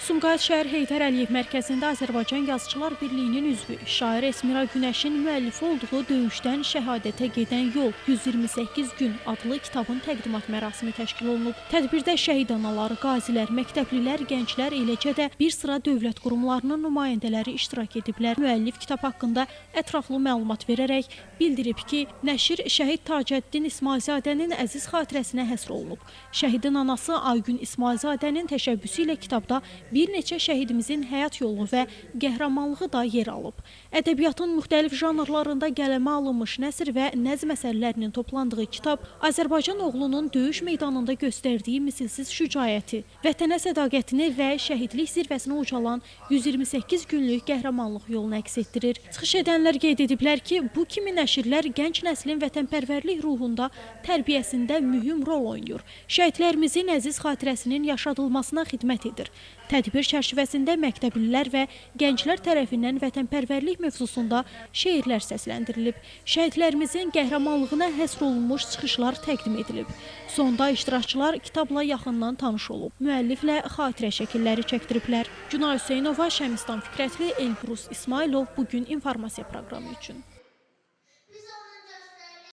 Sumqayıt şəhər Heydər Əliyev mərkəzində Azərbaycan Yazıçılar Birliyinin üzvü, şair Esmira Günəşin müəllifi olduğu Döyüşdən şəhadətə gedən yol 128 gün adlı kitabın təqdimat mərasimi təşkil olunub. Tədbirdə şəhid anaları, qazilər, məktəblilər, gənclər, eləcə də bir sıra dövlət qurumlarının nümayəndələri iştirak ediblər. Müəllif kitab haqqında ətraflı məlumat verərək bildirib ki, nəşr şəhid Tacəddin İsmailzadənin əziz xatirəsinə həsr olunub. Şəhidin anası Aygün İsmailzadənin təşəbbüsü ilə kitabda bir neçə şəhidimizin həyat yolu və qəhrəmanlığı da yer alıb. Ədəbiyyatın müxtəlif janrlarında qələmə alınmış nəsr və nəzm əsərlərinin toplandığı kitab Azərbaycan oğlunun döyüş meydanında göstərdiyi misilsiz şücaəti, vətənə sədaqətini və şəhidlik zirvəsinə ucalan 128 günlük qəhrəmanlıq yolunu əks etdirir. Çıxış edənlər qeyd ediblər ki, bu kimi nəşrlər gənc nəslin vətənpərvərlik ruhunda tərbiyəsində mühüm rol oynayır. Şəhidlərimizin əziz xatirəsinin yaşadılmasına xidmət edir. Tədbir çərçivəsində məktəblilər və gənclər tərəfindən vətənpərvərlik mövzusunda şeirlər səsləndirilib. Şəhidlərimizin qəhrəmanlığına həsr olunmuş çıxışlar təqdim edilib. Sonda iştirakçılar kitabla yaxından tanış olub. Müəlliflə xatirə şəkilləri çəkdiriblər. Günay Hüseynova, Şəmistan Fikrətli, Elbrus İsmailov Bu gün informasiya proqramı üçün.